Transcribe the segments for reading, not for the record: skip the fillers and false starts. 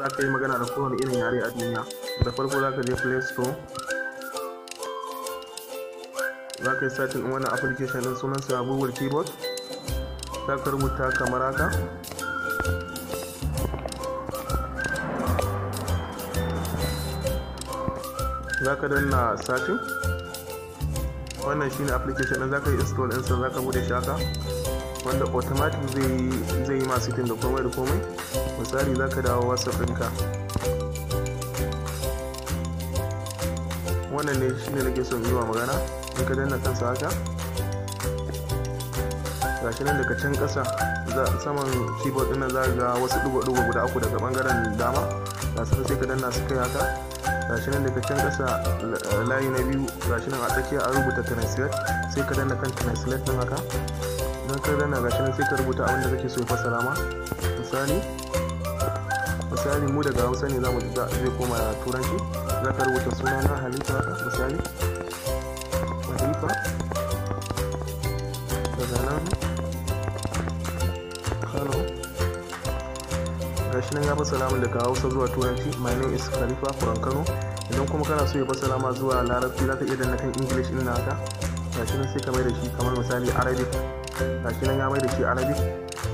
Za ka yi magana da kowane irin yare a duniya. Da farko za ka je Play Store, za ka yi searching ɗin wannan application ɗin, sunansa Google Keyboard. Za ka rubuta kamar haka. Za ka danna searching. Wannan shine application ɗin, za ka yi install ɗinsa, za ka bude shi haka, wanda automatic zai yi ma setting da komai da komai. Misali, za ka dawo WhatsApp ɗinka. Wannan ne shine nake son yi wa magana. In ka danna kansa haka, gashi nan daga can ƙasa saman keyboard ɗin nan, za ga wasu ɗigo-ɗigo guda uku daga ɓangaren dama, ga su, sai ka danna su kai haka. Gashi nan daga can ƙasa, layi na biyu, gashi nan a tsakiya an rubuta "translate". Sai ka danna kan "translate" ɗin haka. Idan ka danna, gashi nan, sai ka rubuta abin da kake so ya fassara ma. Misali, mu daga Hausa ne zamu zai koma Turanci. Za ka rubuta suna na Halifa haka, misali Halifa, daga nan Kano. Gashi nan ya fassara min daga Hausa zuwa Turanci, "My name is Khalifa from Kano." Idan kuma kana so ya fassara ma zuwa Larabci, za ka iya danna kan English ɗin haka. Gashi nan, sai ka mai da shi kamar misali Arabic. Gashi nan ya mai da shi Arabic.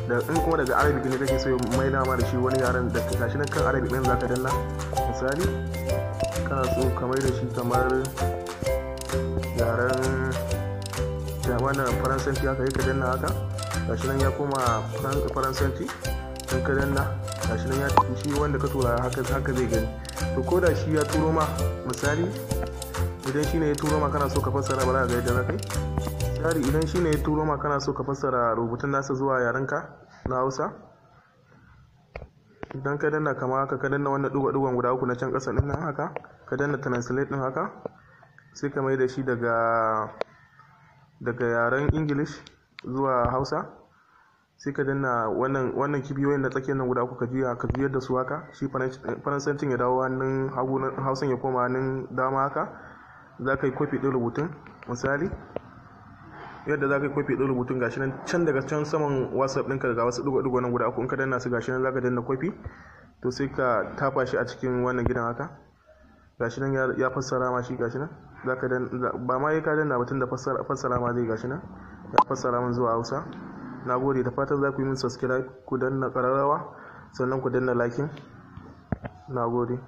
Da in kuma daga Arabic ne kake so ya mai da ma da shi wani yaren da, gashi nan kan Arabic din zaka danna. Misali, kana so ka mai da shi kamar yaren wannan Faransanci haka, ka danna haka. Gashi nan ya koma Faransanci. In ka danna, gashi nan ya tafi. Shi wanda ka tura haka haka zai gani. To, ko da shi ya turo ma, misali idan shi ne ya turo ma kana so ka fassara, ba za ka ga yadda za ka yi. Misali, idan shi ne ya turo ma kana so ka fassara rubutun nasa zuwa yarenka na Hausa, idan ka danna kama haka, ka danna wannan ɗigo-ɗigon guda uku na can ƙasa ɗin nan haka, ka danna "translate" ɗin haka, sai ka mai da shi daga yaren English zuwa Hausa. Sai ka danna wannan kibiyoyin na tsakiyar nan guda uku, ka juya, ka juyar da su haka, shi Faransancin ya dawo hannun hagu, Hausan ya koma hannun dama haka. Za ka yi kwafi ɗin rubutun. Misali, yadda za ka yi kwafi ɗin rubutun, gashi nan can daga can saman WhatsApp ɗinka, daga wasu ɗigo-ɗigo nan guda uku, in ka danna su, gashi nan za ka danna kwafi. To, sai ka tafa shi a cikin wannan gidan haka. Gashi nan ya fassara ma shi. Gashi nan za ka dan ba ma ka danna batun da fassara ma zai. Gashi nan ya fassara min zuwa Hausa. Na gode, da fatan za ku yi min subscribe, ku danna ƙararrawa, sannan ku danna liking. Na gode.